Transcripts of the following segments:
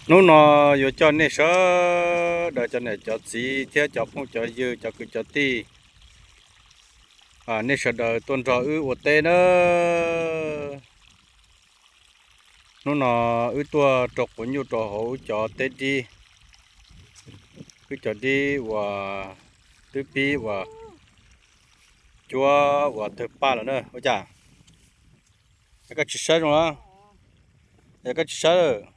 Hnub no yuav coj nej sawv daws cov niam cov txiv thiab cov phooj cov ywg cov kwv cov tij, nej sawv daws tuaj nrog wb ua teb na. Hnub no wb tuaj rau quav nyuj rau hauv wb cov teb dib, wb cov dib uas twb pib uas cuab uas tawg paj lawm na. Ua cas? Yog koj tsis saib zoo los? Yog koj tsis saib,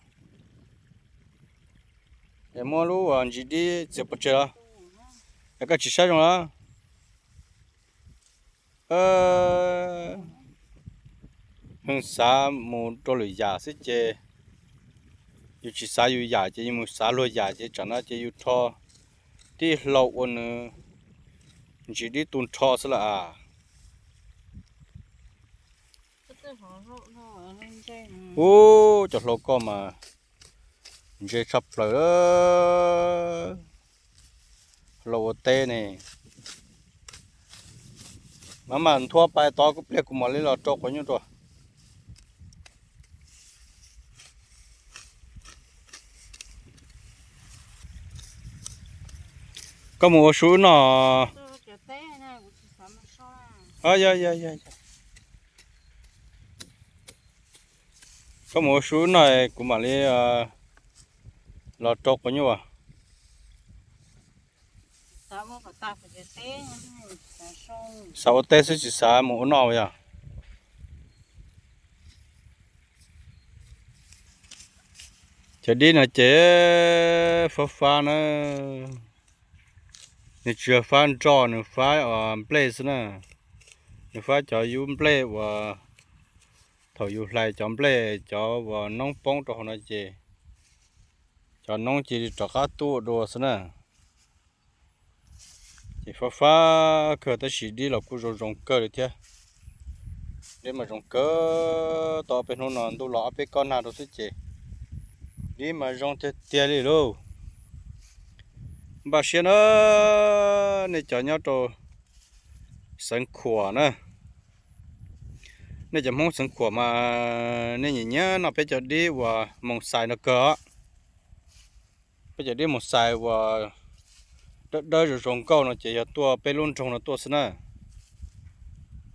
es muab lub uas ntsis dib txiav pov tseg los? Yog koj tsis saib zoo los? Pheej xav mus rau lwm yam xwb ces yus tsis xav yus yam ces yus mus xav luag yam ces tsam no ces yus rho tib hlau ua nws ntsis dib tu nrho xwb las as. Ub, cov hlau koj mas ntse tshaj plaws. Hlau ua teb ne. Mam mam nthua pais tod kuv pliag kuv mam li los rau quav nyuj rau. Koj mus ua su wb noj. Koj mus ua su wb noj kuv mam li los rau quav nyuj. Xav ua teb xwb tsis xav mus ua noj yog. Cov dib no ces fab fab na, nws tsis yog fab nroj, nws fab nplej xwb na. Nws fab cov yub nplej uas thaum yus hlais cov nplej cov uas noob poob rau hauv no ces cov noob cia li rov qab tuaj dua xwb na. Ces fab fab kawg tab sis dib los kuj zoo zoo kawg li thiab. Dib mas zoo kawg, tau ob peb hnub no ntuj los ob peb kob nag rau xwb ces dib mas zoo tiag tiag li lauj. Npaj siab na, nej cov nyob rau Xeev Khuam na, nej cov Hmoob Xeev Khuam mas nej nyiam nyiam noj peb cov dib uas moos xais no kawg os. Peb cov dib moos xais uas dawb dawb zoo zoo nkauj no ces yog tuaj peb lub nroog no tuaj xwb na.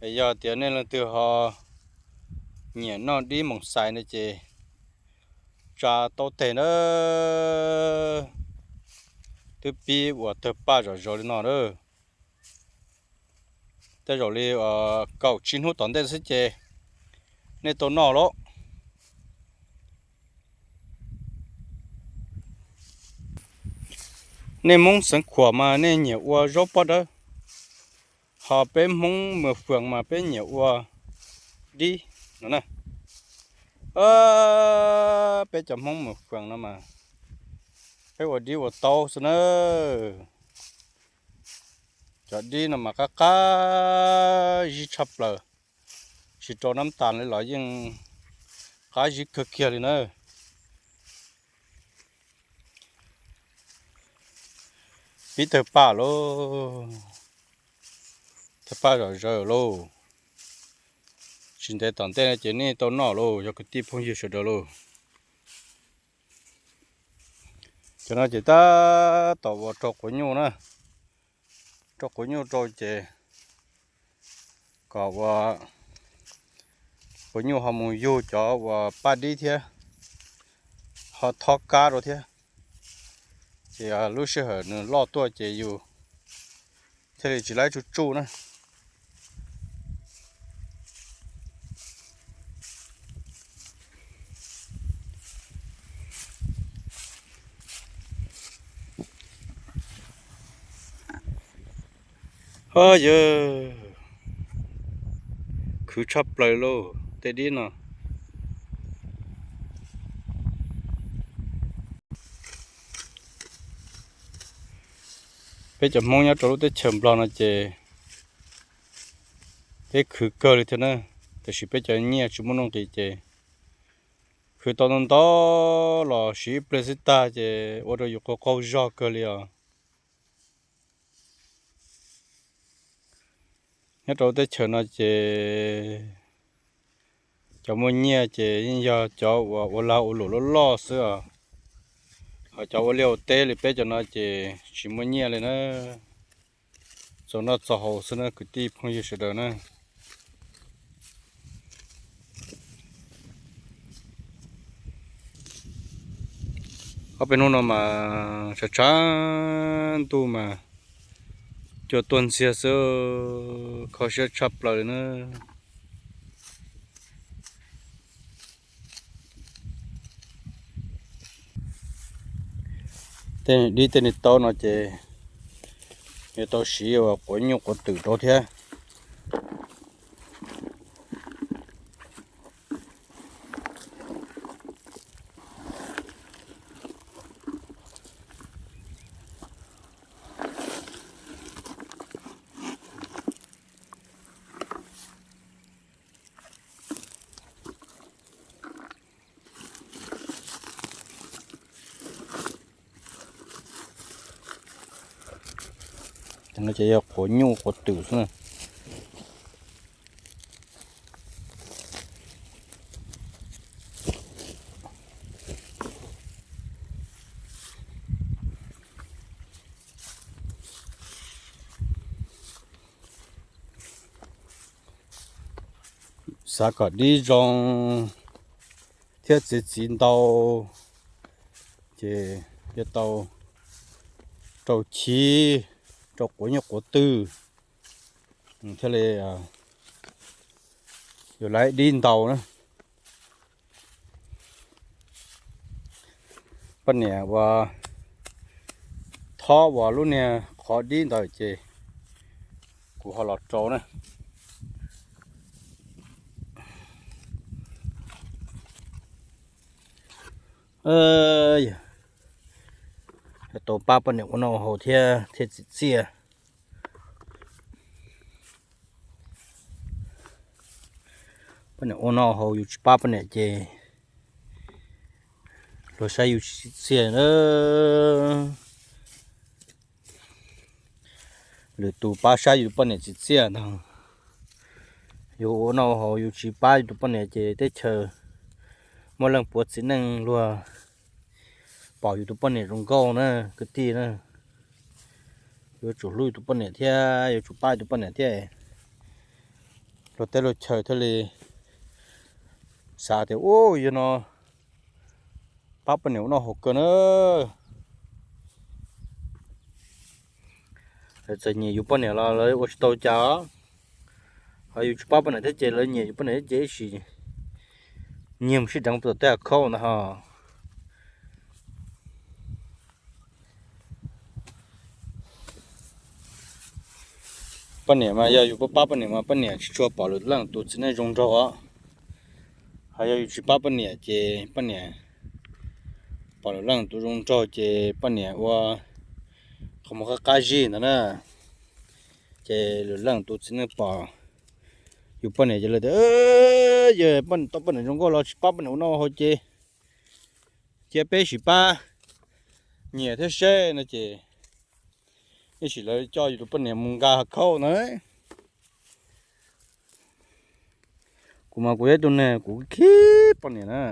Es yog tias nej leej twg ho nyiam noj dib moos xais no ces tsa taub teg na, twb pib uas tawg paj zom zaws li no na. Tej zaum li kaum tsib hnub tom ntej xwb ces nej tau noj lauj. Nej Hmoob Xeev Khuam mas nej nyiam ua zaub paj dawb, ho peb Hmoob Mws Fwm mas peb nyiam ua dib no na. Peb cov Hmoob Mws Fwm no mas peb ua dib ua taub xwb na. Cov dib no mas qab qab zib tshaj plaws, tsis rau nab tas li los yeej qab zib kawg kiag li na. Pib tawg paj lauj, tawg paj zom zaws lauj. Tsis ntev tom ntej no ces nej tau noj lauj, yog kwv tij phooj ywg sawv daws lauj. Cov no ces tab tom uas rau quav nyuj na, rau quav nyuj rau ces kom uas quav nyuj ho mus yug cov uas paj dib thiab ho thob kab rau thiab. Ces lub sij hawm nws loj tuaj ces yus thiaj li tsis laib tsuj tsuj na. Ho yawg, khwv tshaj plaws lauj tej dib no. Peb cov Hmoob nyob rau lub teb chaws Nplog no ces peb khwv kawg li thiab na, tiam sis peb cov nyiaj tsis muaj nuj nqis ces khwv tau ntau ntau los siv ib pliag xwb tag ces ua rau yus qaug qaug zog kawg li os. Nyob rau lub teb chaws no ces cov muaj nyiaj ces yeej yog cov uas ua lag ua luam loj loj xwb os. Ho cov ua liaj ua teb li peb cov no ces tsis muaj nyiaj li na, txaus noj txaus haus xwb na kwv tij phooj ywg sawv daws na. Ob peb hnub no mas tshav tshav ntuj mas cua tuaj ntxiag xwb, kho siab tshaj plaws li na. Tej dib tej niag taub no ces yuav tau siv ua quav nyuj quav twm rau thiab. Cov no ces yog quav nyuj quav twm xwb na. Xav kom dib zoo thiab txiv txiv ntau, ces yuav tau rau chiv, rau quav nyuj quav twm thiaj li yuav laib dib ntau na. Poj niam uas thob uas lub niag qhov dib ntawd ces kuv ho los rau na. Tau pab poj niam ua noj haus thiab thiaj txiv txiaj. Poj niam ua noj haus yus tsis pab poj niam ces luag saib yus txiv txiaj na. Lwm tus pab saib yus tus poj niam txiv txiaj ntag. Yus ua noj haus yus tsis pab yus tus poj niam ces teb chaws muaj leej puav txiv neej luag pom yus tus poj niam zoo nkauj na kwv tij na. Yuav tsum hlub yus tus poj niam thiab yuav tsum pab yus tus poj niam thiab. Luag teb luag chaw thiaj li xav tias ub yog no pab poj niam ua noj haus kawg na. Lawv txawm nyiam yus poj niam los lawv ua tsis tau cas. Ho yus tsis pab poj niam thiab ces lawv nyiam yus poj niam thiab ces ib sim nyiag mus sib deev puag tom tej hav khaub ntag ho. Poj niam mas yog yus pab poj niam mas poj niam tsis tshua pom lwm leej tus txiv neej zoo nraug os. Ho yog yus tsis pab poj niam ces poj niam pom lwm leej tus zoo nraug ces poj niam ua qhov muag qab qab zib ntawd na. Ces lwm leej tus txiv neej pom yus poj niam ces lawv tias, yog tau poj niam zoo nkauj los tsis pab poj niam ua noj haus ces cia peb sim pab nyiam thiab seb no ces ib sim lawv coj yus tus poj niam mus nkag hav khaub na. Kuv mas kuv yog ib tug neeg kuv khib poj niam na.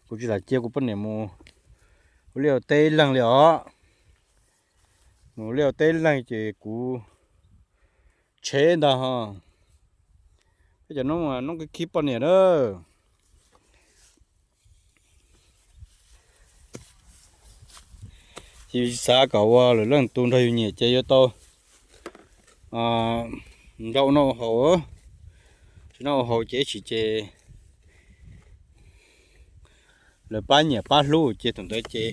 Kuv tsis lam cia kuv poj niam mus ua liaj ua teb ib leeg li os. Mus ua liaj ua teb ib leeg ces kuv tshev ntag ho. Peb cov noob noob khib khib poj niam na. Ces yus tsis xav kom ua lwm leej tus nrog yus nyiam ces yuav tau nrog ua noj ua haus. Tsis noj ua haus ces ib chim ces lawv pab nyiam pab hlub ces thaum ntawd ces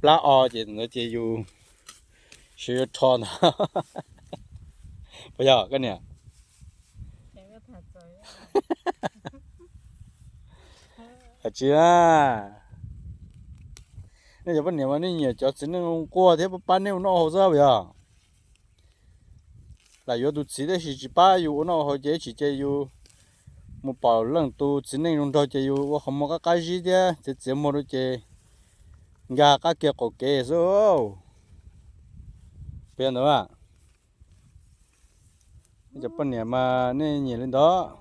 plab o ces thaum ntawd ces yus siv yuav rho ntag. Puas yog koj niam? Tsis na. Nej cov poj niam mas nej nyiam cov txiv neej zoo nquag thiab pab pab nej ua noj haus xwb puas yog? Lam yuav tus txiv tab sis tsis pab yus ua noj haus ces ib chim ces yus mus pom leej tus txiv neej zoo nraug ces yus ua qhov muag qab qab zib thiab txiav txiav muag rau ces nkag qab kiag qaum kev xwb. Puas yog ntawd? Nej cov poj niam mas nej nyiam li ntawd.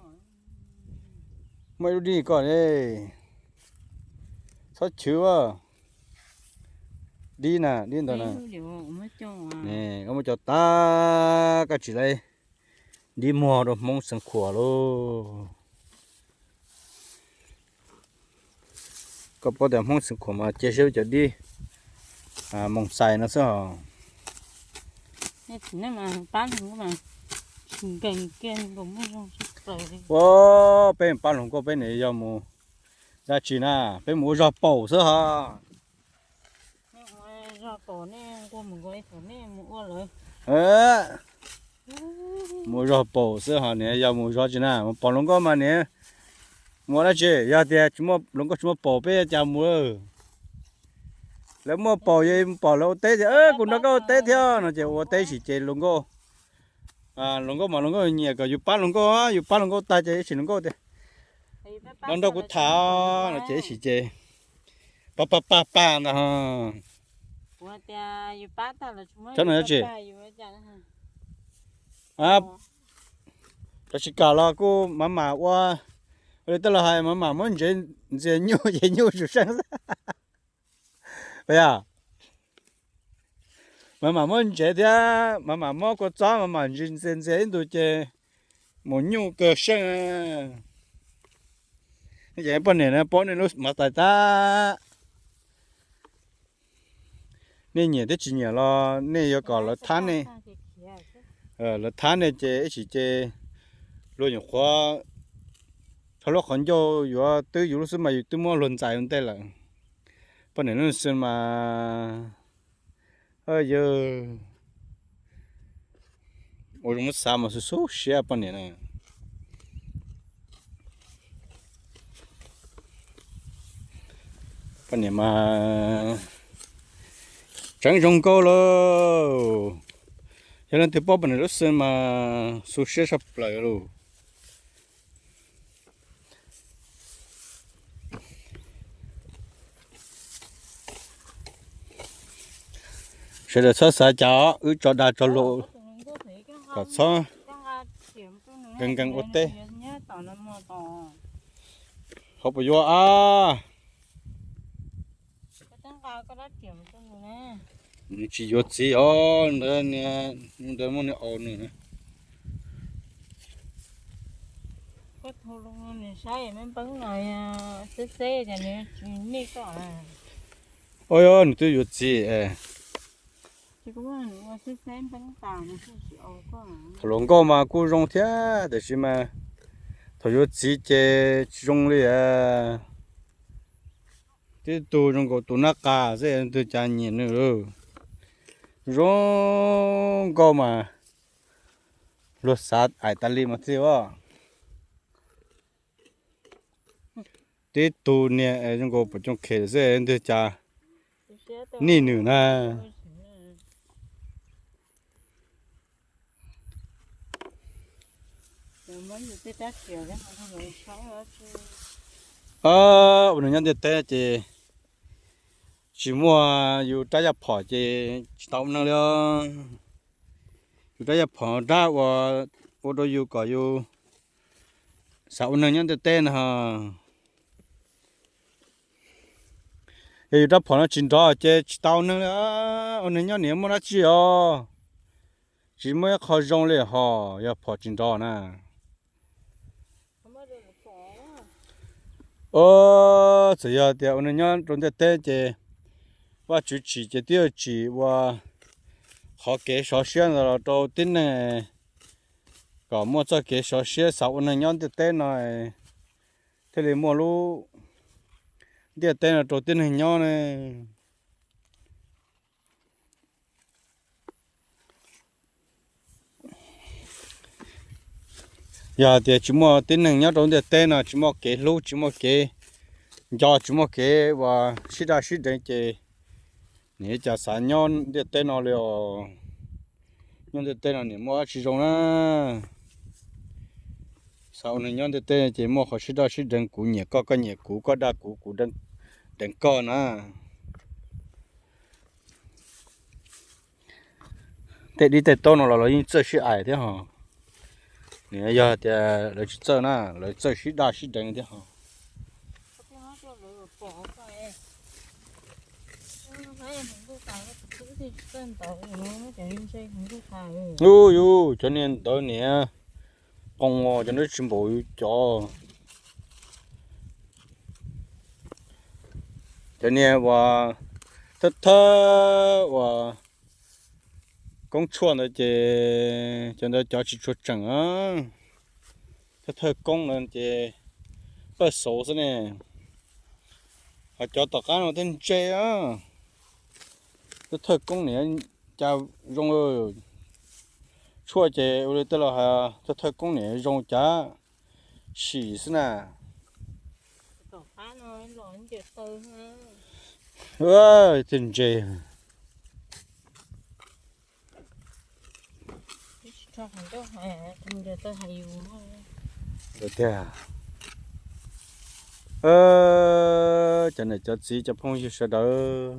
Muaj ib lub dib koj ne. Pab chwv a, dib na, dib ntawd na. Koj muab cov tag koj tsis lawv dib muag rau Hmoob Xeev Khuam lauj. Koj paub tias Hmoob Xeev Khuam mas cia siab cov dib Moos Xais no xwb os. Ua peb pab hluas nkauj peb niam yog mus dab tsi na, peb mus ua zog paum xwb hos. Mus ua zog paum xwb hos, niam yog mus zog tsi na, mus pom hluas nkauj mas niam mus ua dab tsi, yog tias hluas nkauj tsis muaj paum peb cas mus. Lawv muaj paum yog mus pom lawv ua teb tias kuv nrog koj ua teb thiab no ces ua teb ib sim ces hluas nkauj, hluas nkauj mas hluas nkauj nyiam kom yus pab hluas nkauj, yus pab hluas nkauj tag ces ib sim hluas nkauj tias nrog kuv tham no ces ib sim ces pab pab pab pab ntag. Cov no yog tsi, cov tsis kam los kuj mam mam ua li tej laus hais, mam mam muab ntsev ntxias nyuj ces nyuj tsuas seej xwb. Yog mam mam muab ntsev thiab mam mam muab kua txob mam mam ntxias ntxias ib ntus ces mus nyuj kawg seej. Ces poj niam na paub nej lub mav tais tab, nej nyiam thiab tsis nyiam los nej yuav kom lawv thab nej, lawv thab nej ces ib sim ces luag nyuam qhuav rho lub qhov ncauj yuav twb yus lub xwb mas yus twb muab luag ntxais ua ntej lawm. Poj niam lub xwb mas yog ua zoo muab xav mas xub xub siab poj niam na. Poj niam mas tseev zoo nkauj lauj. Yog leej twg paub poj niam lub xwb mas xub siab saj plaws lauj. Sawv daws txhob xav cas, wb tso dag tso luag kom txhob nkees nkees ua teb. Hauv puas yuav a? Nws tsis yuav txiv os, ntawd, ntawd muaj nws aus nws. Ua yog nws twb yuav txiv. Thaum hluas nkauj mas kuj zoo thiab tiam sis mas thaum yuav txiv ces tsis zoo li. Tib tug zoo nkaus tus nab qa xwb twg cas nyiam nws. Zoo nkauj mas luag xav aim tas li mas txiv as. Tib tug niag zoo nkaus pom cooj khem xwb twg cas nij nws na. Ua neeg nyob ntiaj teb ces tsis muaj yus rab yaj phom ces tsis tau ua neeg li. Yus rab yaj phom rab uas ua rau yus kom yus xav ua neeg nyob ntiaj teb no. Yog yus rab phom no tsis nrov ces tsis tau ua neeg li. Ua neeg nyob niam muaj dab tsi os, tsis muaj ib qho zoo li hos yog phom tsis nrov na. Txawm yog tias ua neeg nyob rau ntiaj teb ces Vajtswv tsim ces twb yuav tsim ua qhov kev sov siab ntawd los rau tib neeg kom muaj txoj kev sov siab xav ua neeg nyob ntiaj teb no, thiaj li muaj lub ntiaj teb no rau tib neeg nyob ne. Yog hais tias tsis muaj tib neeg nyob rau ntiaj teb no, tsis muaj kev hlub, tsis muaj kev nco, tsis muaj kev uas sib daj sib deev ces nim cas xav nyob ntiaj teb no li os. Nyob ntiaj teb no nim muaj dab tsi zoo na. Xav ua neeg nyob ntiaj teb ces muaj qhov sib daj sib deev, kuv nyiam koj, koj nyiam kuv, koj dag kuv, kuv deev koj na. Tej dib tej taub no los lawv yeej txawj sib aim thiab hos. Nim yog tias lawv tsis txawj na, lawv txawj sib daj sib deev thiab hos. Ub, yus cov niag ntawd niam, qoo os, cov ntawd tsis npaum yus cov. Cov niag uas thawj thawj uas koob tshuaj ntawd ces cov ntawd cov tsis tshua tseem. Thawj thawj koob ntawd ces pawj xauv xwb ne. Ho cov tom qab no tej ntse. Thawj thawj koob niam cas zoo, tshuaj ces ua li tej los thawj thawj koob niam zoo cas sim xwb na. Tej ntse. Tiag, cov niam cov txiv cov phooj ywg sawv daws,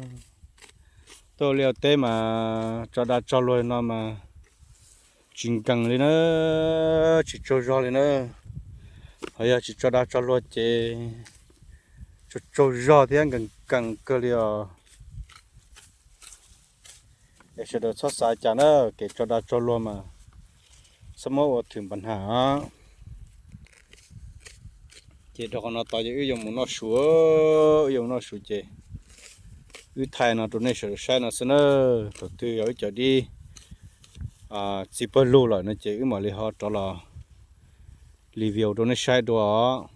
tuaj ua liaj ua teb mas tso dag tso luag no mas tsis nkees li na, tsis tsaug zog li na. Ho yog tsis tso dag tso luag ces tsaug tsaug zog thiab nkees nkees kawg li os. Es sawv daws txhob xav cas na, kev tso dag tso luag mas txhob muab ua thwm npa nham. Ces rau qhov no tod ces wb yuav mus noj su, wb yuav mus noj su ces wb thaij no rau nej sawv daws saib no xwb na. Thaum twg yog wb cov dib txiv pawg lug lawm no ces wb mam li ho rov los review rau nej saib dua os.